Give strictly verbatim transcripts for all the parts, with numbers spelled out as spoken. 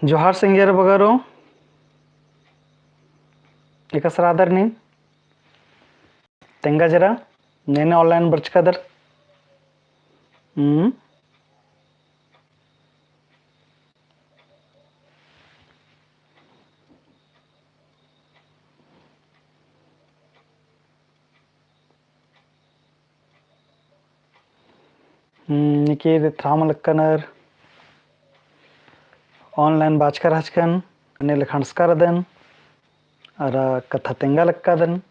जोहार संगियर बगरो, एकासे रअदर नीम? तेंगा जरा, नेने online बरचकादर। हम्म। हम्म, निके दे थ्राम लक्कनर, online बाचका रहचकन, एन्ने लेखा अंड़सका रअदन, अरा कत्था तेंगा लक्कादन।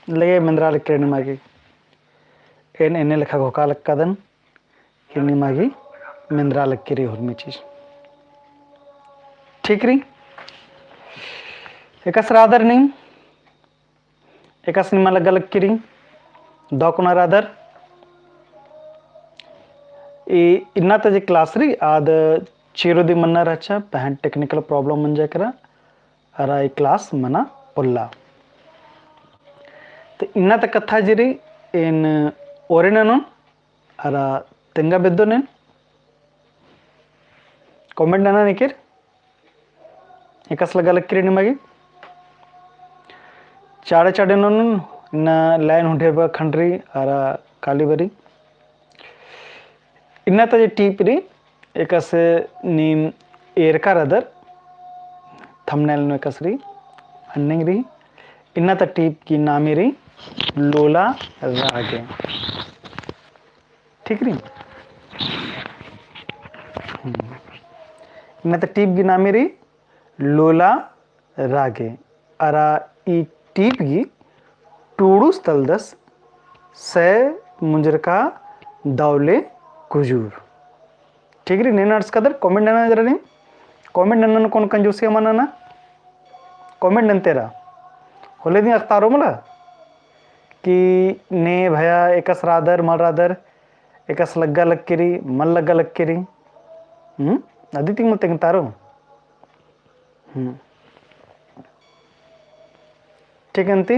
लगे मेंदरा लक्की रई निमा गे। एन एन्ने लेखा घोखा लक्कादन, कि निमा गे मेंदरा लक्की रई हुरमी चीज। ठीक रई? एकासे रअदर नीम? एकासे निमा लग्गा लक्की रई, दव कोना रअदर। ई इन्ना ता जे class रई, आद चीरो दिम मन्ना रहचा, पहें technical problem मंजा केरा, अरा ई class मना पोल्ला। तो इन्ना ता कत्था जे रई, एन ओरे ननोन, अरा तेंगा बेद्दोन एन। Comment नना निकिर। एकासे लग्गा लक्की रई निमा गे। चाड़े चाड़े ननोन, इन्ना line हुंडे बा खंडरी अरा काली बरी। इन्ना ता जे टीप रई, एकासे नीम एरका रअदर, thumbnail नू एकासे रई, अन्नेंग रई। इन्ना ता टीप गही नामे रई लोला रागे। ठीक रई? हम्म। इन्ना ता टीप गही नामे रई लोला रागे। अरा ई टीप गही टूड़ुस तलदस सै मुंजरका दौले कुजूर। ठीक रई, नेन अंड़सकादर, comment नना जरा नीम। Comment नन्ना नू कोनो कंजूसी मल नना। Comment नन्तेरा। होले दिम अख़तारो मला कि ने भया एकासे रअदर, मल रअदर, एकासे लग्गा लक्की रई, मल लग्गा लक्की रई। हम्म? अदी तिंग मल तेंगतारो। हम्म। ठीक अन्ती?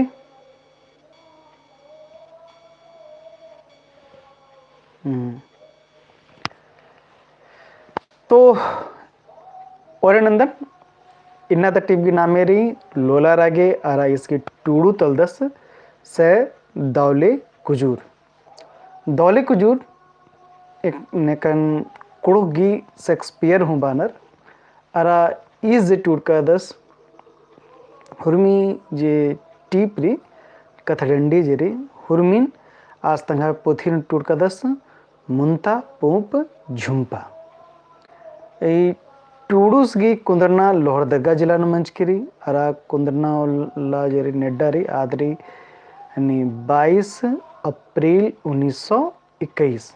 हम्म। तो ओरे नन्दन, इन्ना ता टीप गही नामे रई लोला रागे, अरा ईस गही टूड़ुस तलदस सै दौले कुजूर। दौले कुजूर एक नेकन कुँड़ुख़ गही शेक्सपियर हूँ बअनर। अरा ईस जे टूड़कादस, हुरमी जे टीप रई, कथडंडी जे रई, हुरमिन आस तंग्है पोथी नू टूड़कादस, मुन्ता पूंप झुम्पा। ई टूड़ुस गही कुन्दरना लोहरदगा जिला नू मंजकी रई, अरा कुन्दरना उल्ला जे रई नेड्डा रई, आद रई, यानी बाईस अप्रैल उन्नीस सौ इक्कीस।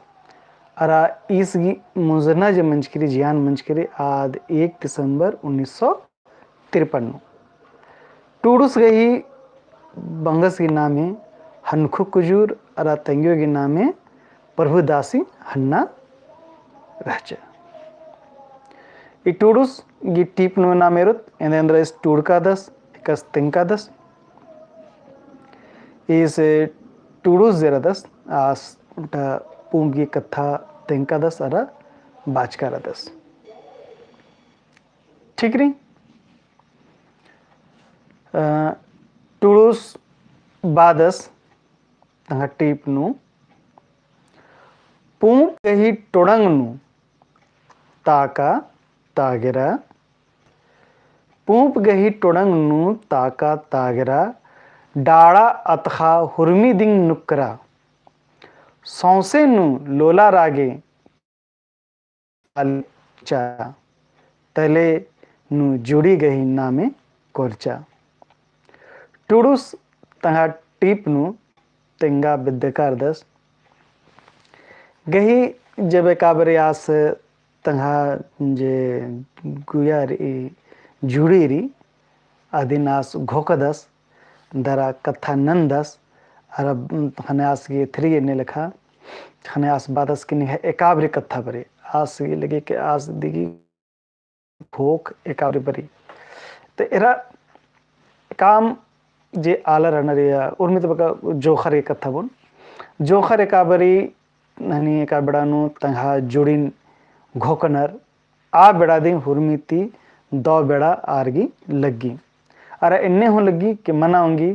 अरा ईस गही मुंजरना जे मंजकी रई, जियान मंजकी रई, आद एक दिसंबर उन्नीस सौ तिरपन नू। टूड़ुस गही बंगस गही नामे हनखु कुजूर अरा तंग्यो गही नामे प्रभुदासी हन्ना रहचा। ई टूड़ुस गही टीप नू नाम एरोत, एन्देर एन्देर ईस टूड़कादस, एकासे तेंगकादस। ईस टूड़ुस जे रअदस, आस ओन्टा पूंप गही कत्था तेंगकादस अरा बाचका रअदस। ठीक रई? अ, टूड़ुस बअदस तंग्है टीप नू, पूंप गही टोड़ंग नू ताका तागेरा, पूंप गही टोड़ंग नू ताका तागेरा, डाड़ा अतख़ा हुरमी दिम नुकरा, सौंसे नू लोला रागे चा, तले नू जुड़ी गही नामे कोरचा। टूड़ुस तंग्है टीप नू तेंगा बेद्दका रअदस। गही जब एका बारी आस तंग्है जे गुया रई, जुड़ी रई, अदिन आस घोखदस, दरा कत्था नन्दस, अरा ख़ने आस गे एथरी एन्ने लेखा, ख़ने आस बअदस कि निंग्है एका बारी कत्था बरई, आस गे लगी कि आस दिगी घोख एका बारी बरई। तो एरा काम जे आलर रअनर या उर्मी तो बका जोंख़र गे कत्था बओन। जोंख़र एका बारी हनी एका बेड़ा नू तंग्है जुड़िन घोखनर, आ बेड़ा दिम हुरमी ती दौ बेड़ा आर गे लग्गी। अरा एन्ने हूँ लग्गी कि मना ओंगी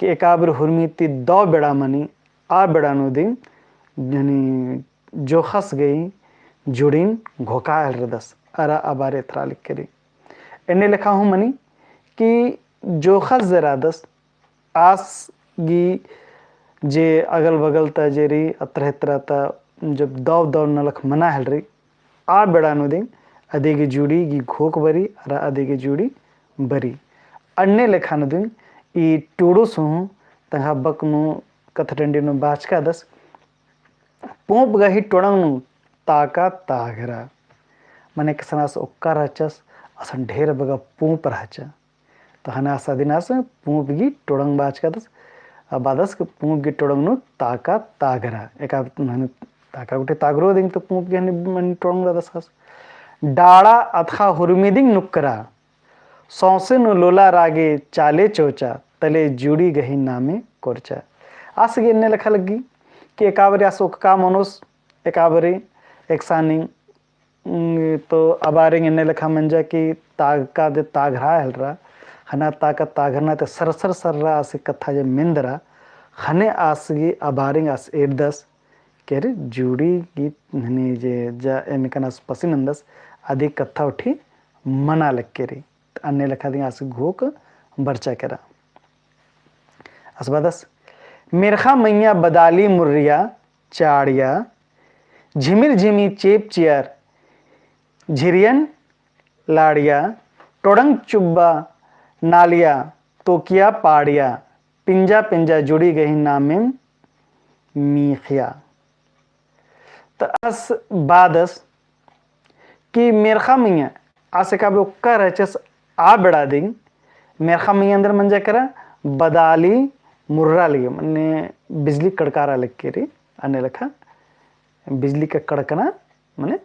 कि एका बारी हुरमी ती दौ बेड़ा मनी, आ बेड़ा नू दिम जनी जोखस गही जुड़िन घोखा हेलरदस, अरा आ बारी एथरा लक्की रई। एन्ने लेखा हूँ मनी कि जोखस जे रअदस आस गही जे अगल बगल ता जे रई अतरा एथरा ता जब दौ दौ नलख मना हेलरी, आ बेड़ा नू दिम अदी गही जुड़ी गही घोख बरी, अरा अदी गही जुड़ी बरी। अन्ने लेखा नू दिम ई टुड़ुस हूँ तंग्है बक नू कत्था डंडी नू बाचकादस, पूंप गही टोड़ंग नू ताका ताघरा। मने एकसन आस ओक्का रहचस, असन ढेर बग्गे पूंप रहचा। तो ख़ने आस अदिन आस पूंप गही टोड़ंग बाचकादस, आ बअदस कि पूंप गही टोड़ंग नू ताका ताघरा। एका ख़ने ताका गुट्ठी ताघरो दिम तो पूंप गही ख़ने मने टोड़ंग रअदस आस। डाड़ा अतख़ा हुरमी दिम नुक्करा, सौंसे नू लोला रागे चाले चोचा, तले जुड़ी गही नामे कोरचा। आस गे एन्ने लेखा लग्गी कि एका बारी आस ओक्का मनोस, एका बारी एकसानी, उम, तो आ बारी एन्ने लेखा मंजा कि ताका दे ताघरा हेलरा, ख़ने ताका ताघरना ते सरसर सर्रा आस कत्था जे मेन्दरा, ख़ने आस गे आ बारी आस एरदस, केरे जुड़ी गही ख़ने जे जा एम एकन आस पसी नन्दस, अदी कत्था उठी मना लक्की रई। अन्ने लेखा दिम आस घोख बरचा केरा। आस बअदस, मेरखा मइय्याँ बदाली मुर्रिया चाड़िया, झिमिर झिमी चेप चियर, झिरियन लाड़िया, टोड़ंग चुब्बा नालिया, तोकिया पाड़िया, पिंजा पिंजा जुड़ी गही नामेम मीखिया। तो आस बअदस कि मेरखा मइय्याँ आस एका बारी ओक्का रहचस आ बेड़ा दिम, मेरखा मइय्याँ एन्देर मंजा केरा बदाली मुर्रा लगी, मने बिजली कड़कारा लक्की रई, अन्ने लेखा बिजली का कड़कना मने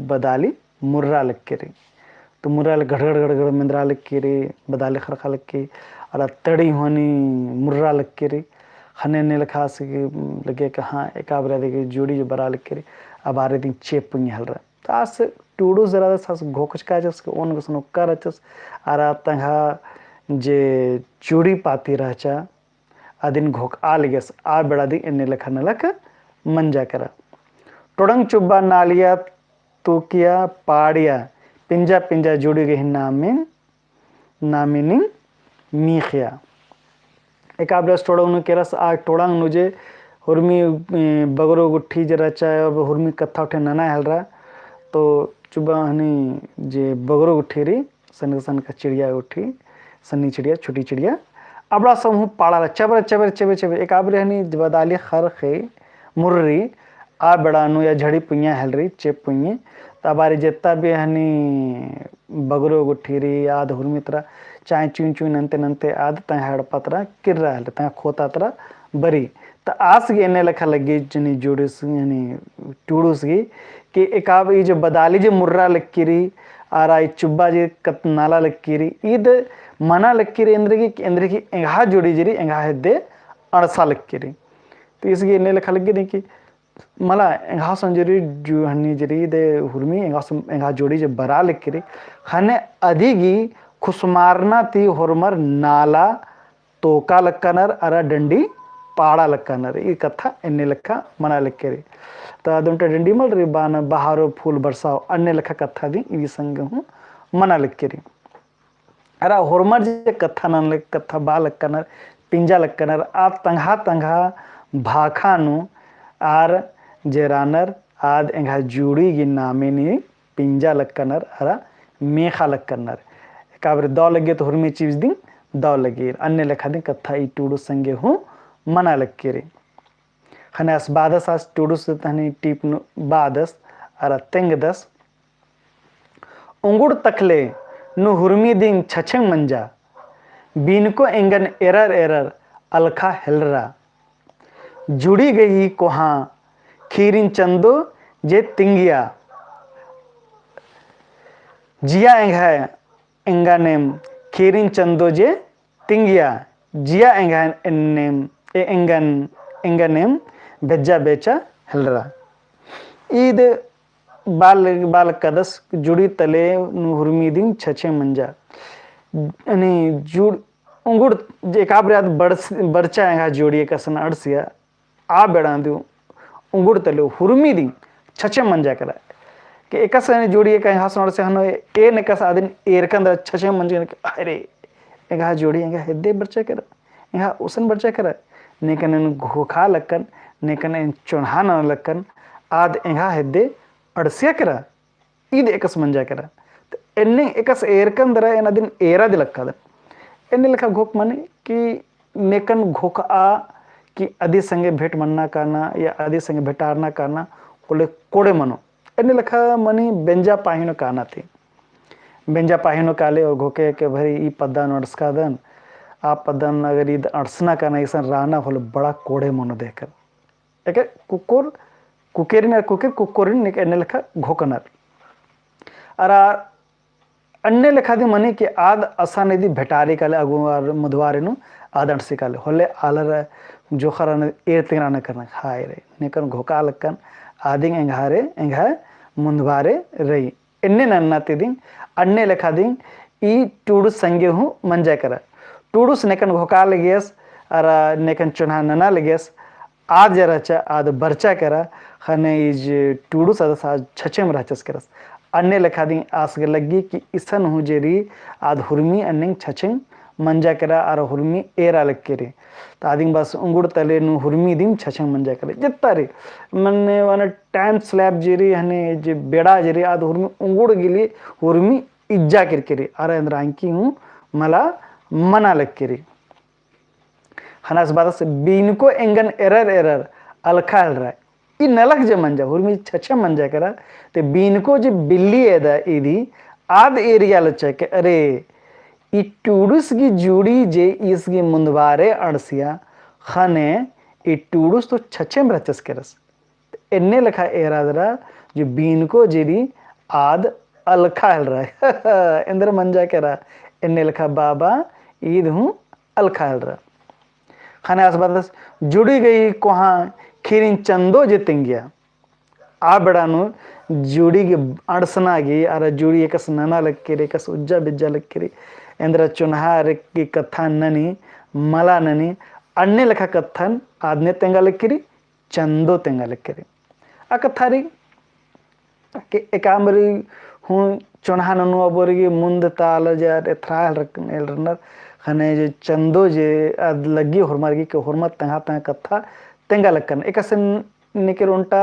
बदाली मुर्रा लक्की रई। तो मुर्रा ले गड़गड़ गड़गड़ मेन्दरा लक्की रई, बदाली खरखा लक्की, अरा तड़ी होनी मुर्रा लक्की रई। ख़ने एन्ने लेखा आस गे लग्गी कि हाँ, एका बारी अदी गही जुड़ी जे बरआ लक्की रई, आ बारी दिम चेप पुंगी हेलरा। तो आस टुड़ुस जे रअदस आस घोखचकाचस कि ओन गुसन ओक्का रहचस, अरा तंग्है जे जुड़ी पाती रहचा, अदिन घोखआ लगियस, आ बेड़ा दिम एन्ने लेखा नलख मंजा केरा। टोड़ंग चुब्बा नालिया तोकिया पाड़िया, पिंजा पिंजा जुड़ी गही नामिन, नामिनिन मीखिया। एका बारी आस टोड़ंग नू केरस, आ टोड़ंग नू जे हुरमी, ए, बगरो गुट्ठी जे रहचा, अब हुरमी कत्था उठे नना हेलरा, तो चुब्बा हनी जे बगरो गुट्ठी रई, सनका सनका चिड़िया उठी, सन्नी चिड़िया, छोटी चिड़िया, अबड़ा समूह पाड़ा ला चबर, चबर, चबर, चबर, एका बारी हनी बदाली खरखे मुर्री, आ बेड़ा नू या झड़ी पुंइया हेलरी, चेप पुंइया, त आ बारी जेत्ता भी हनी बगरो गुट्ठी रई, आद हुरमी तरा, चाहे चुइन चुइन नन्ते नन्ते आद तंग्है एड़पा तरा किर्रा हेलरी, तंग्है खोता तरा बरी। त आस गे एन्ने लेखा लग्गी जनी जुड़ुस, यानी टुड़ुस गे, कि एका ई जो बदाली जे मुर्रा लक्की रई, अरा ई चुब्बा जे कत नाला लक्की रई, ईद मना लक्की रई एन्देरगे, एन्देरगे एंग्हा जुड़ी जे रई, एंग्हा हेद्दे अंड़सा लक्की रई। तो इस गे एन्ने लेखा लग्गी दे कि मला एंग्हा संजरी जु हन्नी जे रई दे हुरमी एंग्हा सं-, एंग्हा जुड़ी जे बरआ लक्की रई, ख़ने अदी गही खुसमारना ती होरमर नाला तोका लक्कनर अरा डंडी पाड़ा लक्कनर। ई कत्था एन्ने लेखा मना लक्की रई। त अद ओन्टा डंडी मल रई बअनर बहारो फूल बरसाओ, अन्ने लेखा कत्था दिम ई संगे हूँ मना लक्की रई। अरा होरमर जे कत्था नना लक्की, कत्था बआ लक्कनर, पिंजा लक्कनर, आद तंग्हा तंग्हा भाखा नू आर जे रअनर, आद एंग्हा जुड़ी गही नामे नी पिंजा लक्कनर अरा मेखा लक्कनर। एका बारी दौ लग्गी तो हुरमी चीज दिम दौ लग्गी। अन्ने लेखा दिम कत्था ई टुड़ुस संगे हूँ मना लक्की रई। ख़ने आस बअदस आस टुड़ुस तहनी टीप नू बअदस अरा तेंगदस। उंगुड़ तकले नू हुरमी दिम छछेंग मंजा, बीनको एंगन एरर एरर अलखा हेलरा। जुड़ी गही कोहाँ खीरिन चंदो जे तिंगिया। जिया एंग्है एंगनेम खीरिन चंदो जे तिंगिया। जिया एंगन एन्नेम, ए एंगन, एंगनेम भेज्जा बेचा हेलरा। ईद बाल, बाल कदस जुड़ी तले नू हुरमी दिम छछे मंजा। अनि जुड़, उंगुड़ जे एकाबरे आद बरचा एंगा जुड़ी एकसन अंड़सिया, आ बेड़ा दिम उंगुड़ तले हुरमी दिम छछे मंजा केरा। कि एकसन जुड़ी एका एंगा अंड़सिया हनो, एन एकसन आदिन एरकन दरा छछे मंजा केरा, अरे, एंगा जुड़ी एंगा हेद्दे बरचा केरा। एंगा उसन बरचा केरा, नेकन एन घोखा लक्कन, नेकन एन चोन्हा नना लक्कन, आद एंगा हेद्दे अंड़सिया केरा, ईद एकस मंजा केरा। त एन्ने एकस एरकन दरा एन अदिन एरा दिलक्कादन। एन्ने लेखा घोख मनी कि नेकन घोखआ कि अदी संगे भेंट मन्ना काना या अदी संगे भेंटारना काना होले कोड़े मनो। एन्ने लेखा मनी बेंजा पाहिनो काना ती। बेंजा पाहिनो काले और घोखे के भरी ई पद्दा नू अंड़सकादन, आ पद्दा नू अगर ईद अंड़सना काना इसन राना होले बड़ा कोड़े मनो देकर। एके कुकुर, कुकेरिन, कुकेर, कुकुरिन एन्ने लेखा घोखनर। अरा अन्ने लेखा दी मनी कि आद असन इदी भेंटारी काले अगुवार मुन्दवारे नू आद अंड़सी काले। होले आलर जोखर एरतिंग राना करना, हाय रे, नेकन घोखा लक्कन, आदिंग एंग्हारे, एंग्हा मुन्दवारे रई। एन्ने नन्ना ती दिंग, अन्ने लेखा दिंग, ई टूड़ुस संगे हूँ मंजा केरा। टूड़ुस नेकन घोखा लगियस, अरा नेकन चोन्हा नना लगियस, आद जे रहचा, आद बरचा केरा, ख़ने इज टूड़ुस आदस आद छछेम रहचस केरस। अन्ने लेखा दिंग आस गे लग्गी कि इसन हूँ जे रई, आद हुरमी अन्नेंग छछेम मंजा केरा, अरा हुरमी एरा लग्गी केरी। त आदिंग बस उंगुड़ तले नू हुरमी दिम छछेम मंजा केरा। जित्ता रई, मने वाना time slab जे रई, हने जे बेड़ा जे रई, आद हुरमी उंगुड़ गे ले हुरमी इज्जा केरकी रई, अरा एन्दरा अंकी हूँ मला मना लग्गी केरी। ख़ने आस बादस बीनको एंगन एरर एरर अलखा हेलरा। ई नलख जे मंजा, हुरमी छछेम मंजा केरा, ते बीनको जे बिल्ली एदा इदी, आद एरिया लच्चा के, अरे, ई टूड़ुस गी जुड़ी जे ईस गी मुन्दवारे अंड़सिया, ख़ने ई टूड़ुस तो छछेम रहचस केरस। एन्ने लेखा एरा दरा जो बीनको जे रई आद अलखा हेलरा। एन्दर मंजा केरा, एन्ने लेखा बाबा ईद हूँ अलखा हेलरा। ख़ने आस बादस जुड़ी गई कोहाँ खीरिन चंदो जे तेंगिया। आ बेड़ा नू जुड़ी गे अंड़सना गे, अरा जुड़ी एकस नना लग्गी केरी, एकस उज्जा बिज्जा लग्गी केरी। एन्दरा चोन्हा रे गे कत्था ननी, मला ननी, अन्ने लेखा कत्थन आद ने तेंगा लग्गी केरी, चंदो तेंगा लग्गी केरी। आ कत्था रई कि एकाम रई हूँ चोन्हा ननु अबोर गे मुन्द ताल जे एथरा हेलरनर, ख़ने जे चंदो जे आद लग्गी होरमर गे कि होरमर तंग्हा तंग्हा कत्था तेंगा लक्कन। एकसन निकिर ओन्टा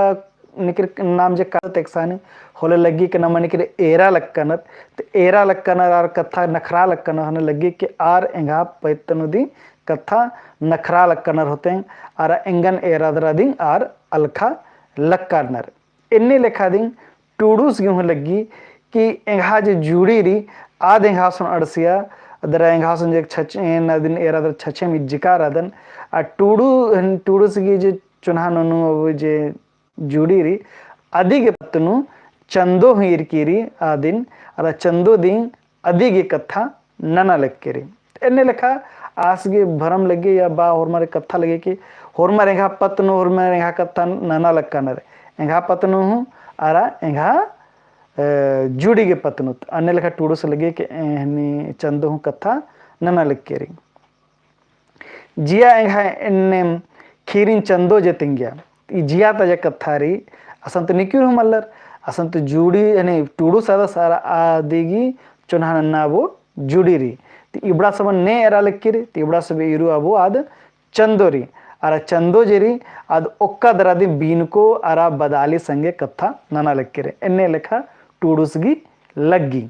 निकिर नाम जे कादत एकसानी होले लग्गी कि नमा निकिर एरा लक्कनर, त एरा लक्कनर आर कत्था नखरा लक्कनर, ख़ने लग्गी कि आर एंग्हा पत्त नू दिम कत्था नखरा लक्कनर होतें, अरा एंगन एरा दरा दिम आर अलखा लक्कनर। एन्ने लेखा दिम टूड़ुस गे हूँ लग्गी कि एंग्हा जे जुड़ी रई, आद एंग्हासन अंड़सिया, अदरा एंग्हासन जे छछेम, एन अदिन एरा दरा छछेम इज्जका रअदन, आ टूड़ु-, टूड़ुस गी जे चोन्हा ननु अबो जे जुड़ी रई, अदी गे पत्त नू चंदो हूँ ईरकी रई आदिन, अरा चंदो दिम अदी गे कत्था नना लग्गी केरी। एन्ने लेखा आस गे भरम लग्गी या बा होरमर कत्था लग्गी कि होरमर एंग्हा पत्त नू होरमर एंग्हा कत्था नना लक्कनर। एंग्हा पत्त नू हूँ अरा एंग्हा, अ, जुड़ी गे पत्त नू। अन्ने लेखा टूड़ुस लग्गी कि एहनी चंदो हूँ कत्था नना लग्गी केरी। जिया एंग्हा एन्नेम खीरिन चंदो जे तेंगिया। ई जिया ता जे कत्था रई, असन तो निकिर हूँ मल्लर, असन तो जुड़ी, यानी टूड़ुस आदस अरा अदी गी चोन्हा नन्ना अबो जुड़ी रई। ती इबड़ा सबन ने एरा लग्गी केरी, ती इबड़ा सबे ईरू अबो आद चंदो रई। अरा चंदो जे रई, आद ओक्का दरा दिम बीनको अरा बदाली संगे कत्था नना लग्गी केरी। एन्ने लेखा टूड़ुस गी लग्गी।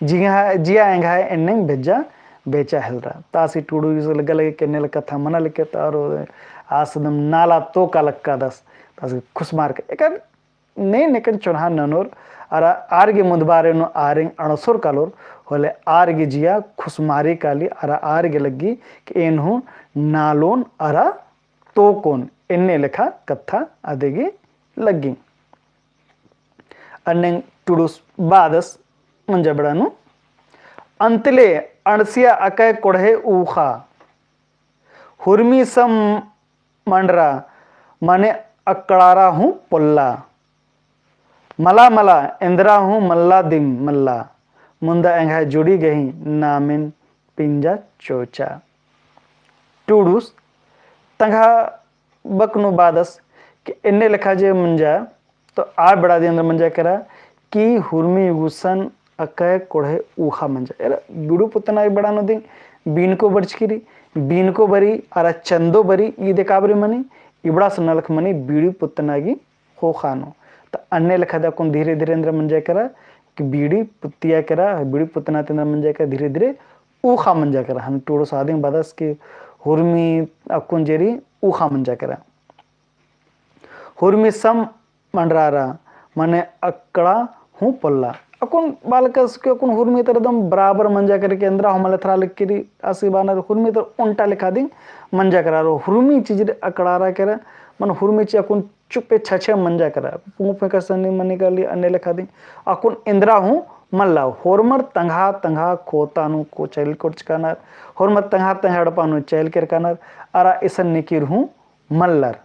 जिया, जिया एंग्हा एन्नेम बेज्जा बेचा हेलरा। तासी टूड़ुस गे लग्गा लग्गी कि एन्ने लेखा कत्था मना लग्गी केरा, अरा आस दिम नाला तोका लक्कादस। तासी खुसमार के, एकर ने नेकन चोन्हा ननोर, अरा आर गे मुन्दबारे नू आरिन अंड़सोर कालोर, होले आर गे जिया खुसमारी काली, अरा आर गे लग्गी कि एन हूँ नालोन अरा तोकोन, एन्ने लेखा कत्था अदी गे लग्गी। अन्नेम टूड़ुस बादस मंजा बेड़ा नू। अंतले अंड़सिया अकय कोड़हे ऊखा। हुरमी सम मंडरा मने अकड़ारा हूँ पोल्ला। मला मला एन्दरा हूँ मल्ला दिम मल्ला, मुन्दा एंग्है जुड़ी गही नामेन पिंजा चोचा। टुड़ुस तंग्है बकनु बादस कि एन्ने लेखा जे मंजा, तो आ बेड़ा दिम एन्दरा मंजा केरा कि हुरमी गुसन अकय कोड़हे ऊखा मंजा। एरा बीड़ू पुतना बेड़ा नू दिम बीनको बरचकी रई, बीनको बरी, अरा चंदो बरी, ईद एका बारी मनी, इबड़ा सन्ना लेखा मनी बीड़ू पुतना गी ख़ोख़ा नू। त अन्ने लेखा दे अक्कुन धीरे धीरे एन्दरा मंजा केरा कि बीड़ी पुतिया केरा, बीड़ी पुतना ती एन्दरा मंजा केरा, धीरे धीरे ऊखा मंजा केरा। हन टुड़ुस आदिम बादस कि हुरमी अक्कुन जे रई ऊखा मंजा केरा। हुरमी सम मंडरारा, मने अकड़ा हूँ पोल्ला। अक्कुन बालकस कि अक्कुन हुरमी तर एकदम बराबर मंजा केरा कि एन्दरा हूँ मल्ला एथरा लगी रई, आसी बानर हुरमी तर ओन्टा लेखा दिम मंजा केरा। अरा हुरमी चीज अकड़ारा केरा, मने हुरमी चीज अक्कुन चुप्पे छछे मंजा केरा। पूँप एकासे मनी काली अन्ने लेखा दिम। अक्कुन एन्दरा हूँ मल्ला, होरमर तंग्हा तंग्हा खोता नू को चइल कोरचकानर, होरमर तंग्हा तंग्हा एड़पा नू चइल केरकानर, अरा इसन नेकिर हूँ मल्लर।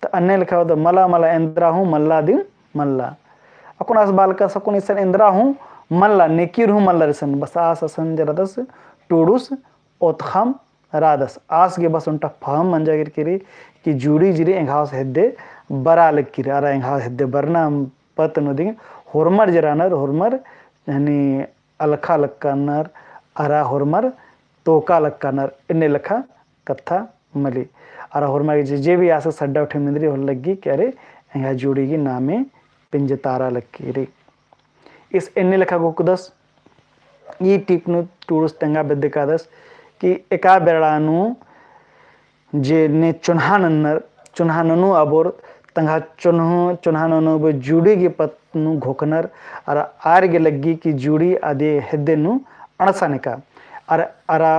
त अन्ने लेखा ओद मला मला एन्दरा हूँ मल्ला दिम मल्ला। अक्कुन आस बालकस अक्कुन इसन एन्दरा हूँ मल्ला, नेकिर हूँ मल्लर इसन, बस आस असन जे रअदस टुड़ुस ओतख़म रअदस। आस गे बस ओन्टा फहम मंजा केरकी रई कि जुड़ी जे रई एंग्है हेद्दे बरआ लगी रई, अरा एंग्है हेद्दे बरना पत्त नू दिम होरमर जे रअनर, होरमर हनी अलख़ा लक्कानर, अरा होरमर तोका लक्कानर, एन्ने लेखा कत्था मली। अरा होरमर जे, जे भी आस सड्डा उठे मेंदरी होले लगी कि अरे एंग्है जुड़ी गी नामे पिंजतारा लगी रई। ईस एन्ने लेखा गोकदस, ई टीप नू टुड़ुस तेंगा बेद्दकादस कि एका बेड़ा नू जे ने चोन्हा नन्नर, चोन्हा ननू अबोर तंग्हा चोन्हो, चोन्हा ननू अबोर जुड़ी गी पत्त नू घोखनर, अरा आर गे लग्गी कि जुड़ी अदिय हेद्दे नू अंड़सा नेका। अरा, अरा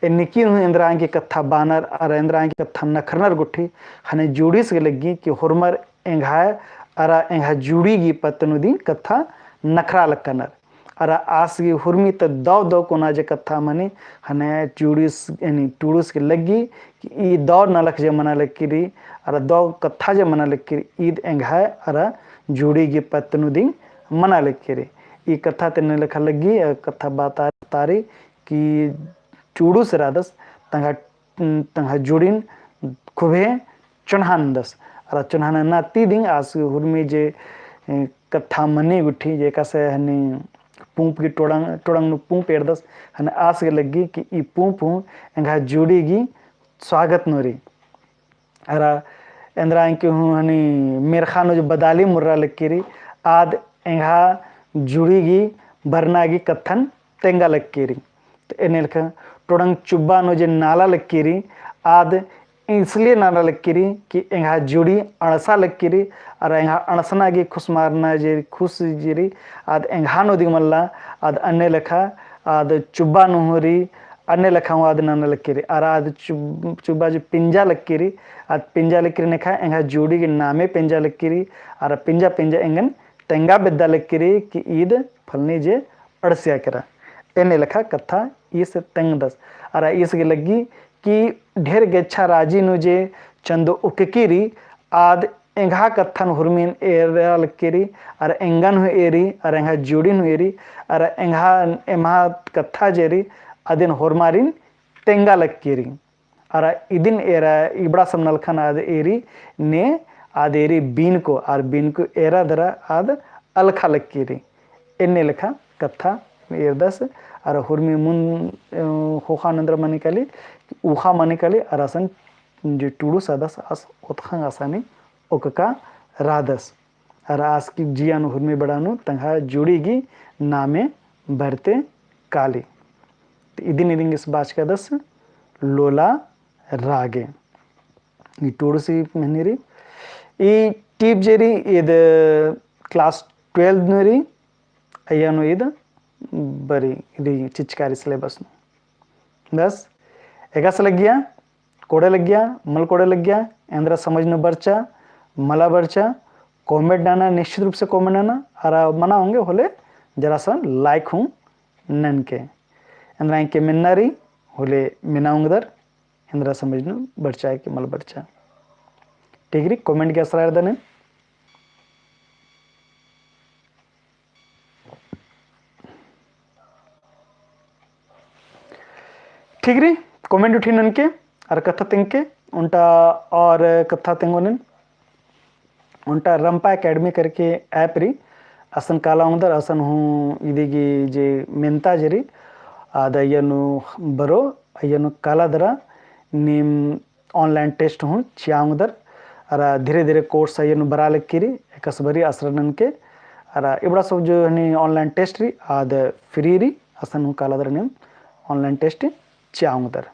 ए नेकिन हूँ एन्दरा आंकी कत्था बानर, अरा एन्दरा आंकी कत्था नखरनर गुट्ठी, ख़ने जुड़ीस गे लग्गी कि होरमर एंग्हाय अरा एंग्हा जुड़ी गी पत्त नू दिम कत्था नखरा लक्कनर। अरा आस गी हुरमी त दव दव कोना जे कत्था मनी, ख़ने जुड़ीस, यानी टुड़ुस गे लग्गी कि ई दव नलख जे मना लक्की रई, अरा दव कत्था जे मना लक्की रई, ईद एंग्हाय अरा जुड़ी गी पत्त नू दिम मना लक्की रई। ई कत्था तेन्ने लेखा लग्गी, अ, कत्था बातारी कि टुड़ुस रअदस, तंग्हा तंग्हा जुड़िन खुबे चोन्हा नन्दस। अरा चोन्हा नन्ना ती दिम आस हुरमी जे, ए, कत्था मनी गुट्ठी, जे एकासे ख़ने पूंप गी टोड़ंग, टोड़ंग नू पूंप एरदस, ख़ने आस गे लग्गी कि ई पूंप हूँ एंग्हा जुड़ी गी स्वागत नू रई। अरा एन्दरा आंकी हूँ ख़ने मेरखा नू जे बदाली मुर्रा लक्की रई, आद एंग्हा जुड़ी गी बरना गी कत्थन तेंगा लक्की रई। तो एन्ने लेखा टोड़ंग चुब्बा नू जे नाला लक्की रई, आद इसलिए नाला लक्की रई कि एंग्हा जुड़ी अंड़सा लक्की रई, अरा एंग्हा अंड़सना गी खुसमारना जे खुस जे रई, आद एंग्हा नू दिम मल्ला, आद अन्ने लेखा आद चुब्बा नू हूँ रई, अन्ने लेखा हूँ आद नाना लक्की रई, अरा आद चुब-, चुब्बा जे पिंजा लक्की रई, आद पिंजा लक्की रई नेखा एंग्हा जुड़ी गी नामे पिंजा लक्की रई, अरा पिंजा पिंजा एंगन तेंगा बेद्दा लक्की रई कि ईद फलनी जे अंड़सिया केरा। एन्ने लेखा कत्था ईस तेंगदस। अरा ईस गे लग्गी कि ढेर गेच्छा राजी नू जे चंदो उक्की रई, आद एंग्हा कत्थन हुरमिन एरा लक्की रई, अरा एंगन हूँ एरी, अरा एंग्हा जुड़िन हूँ एरी, अरा एंग्हा एम्हा कत्था जे रई, अदिन होरमारिन तेंगा लक्की रई। अरा इदिन एरा इबड़ा सम नलखन आद एरी ने आद एरी बीनको, अरा बीनको एरा दरा आद अलखा लक्की रई। एन्ने लेखा कत्था एरदस। अरा हुरमी मुन, अ, ख़ोख़ा नू एन्दरा मनी काली, ऊख़ा मनी काली, अरा असन जे टुड़ुस रअदस आस ओतख़ंग असानी ओक्का रअदस। अरा आस गी जिया नू हुरमी बेड़ा नू तंग्हा जुड़ी गी नामे बरते काली। तो इदिन इदिंगिस बाचकादस लोला रागे। ई टुड़ुस ही मेहनी रई। ई टीप जे रई, ईद class twelve नू रई, अइय्या नू ईद बरई, इदी चिचकारी syllabus नू। बस, एकासे लग्गिया, कोड़े लग्गिया, मल कोड़े लग्गिया, एन्दरा समझ नू बरचा, मला बरचा, comment नना, निश्चित रूप से comment नना, अरा मना ओंगे होले जरा सा like हूँ ननके। एन्दरा एंके मेन्ना रई, होले मेना ओंगदर, एन्दरा समझ नू बरचा कि मल बरचा। ठीक रई, comment गे असरा एरदन। ठीक रई, comment उठी ननके, अरा कत्था तेंगके, ओन्टा और कत्था तेंगोन एन, ओन्टा रंपा Academy करके app रई, असन काला ओंगदर, असन हूँ इदी गही जे मेन्ता जे रई, आद अइय्या नू बरो, अइय्या नू काला दरा, नीम online test हूँ चिआ ओंगदर, अरा धीरे धीरे course अइय्या नू बरआ लगी रई, एकासे बरई आसरा ननके, अरा इबड़ा सब जो हनी online test रई, आद free रई, असन हूँ काला दरा नीम online test चिआ ओंगदर।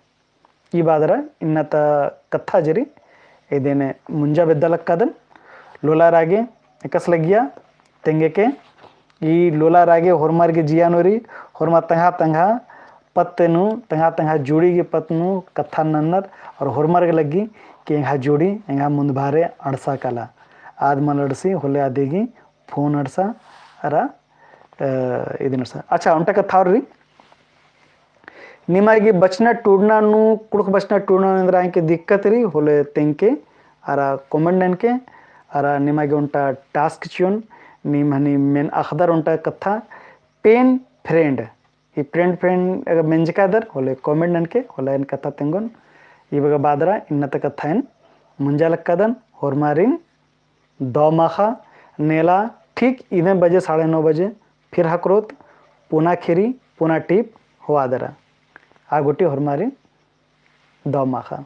ई बादरा इन्ना ता कत्था जे रई, एदेन मुंजा बेद्दा लक्कादन, लोला रागे एकासे लग्गिया, तेंगेके, ई लोला रागे होरमर गे जिया नू रई, होरमा तंगआ तंगआ पत्त नू, तंगआ तंगआ जोड़ी गे पत्त नू कत्था नन्नर, और होरमर गे लग्गी कि एंग्है जोड़ी, एंग्है मुन्दभारे अंड़सा काला। आद मल अंड़सी, होले अदी गही phone अंड़सा, अरा, अ, इदिन अंड़सा। अच्छा, ओन्टा कत्था और रई। निमा गे बचना टूड़ना नू, कुँड़ुख़ बचना टूड़ना नू एन्दरा एंके दिक्कत रई, होले तेंगके, अरा comment ननके, अरा निमा गे ओन्टा task चिओन, नीम हनी मेन अख़दर ओन्टा कत्था, pen friend। ई pen friend अगर मेंजकादर, होले comment ननके, होले एन कत्था तेंगोन। ई बग्गे बादरा, इन्ना ता कत्था एन मुंजा लक्कादन, होरमारिन दव माख़ा, नेला ठीक इदे बजे, साढ़े नौ बजे, फिर हकरोत, पुना ख़ीरी, पुना टीप होआ दरा। आ गूटी होरमारिन दव माख़ा।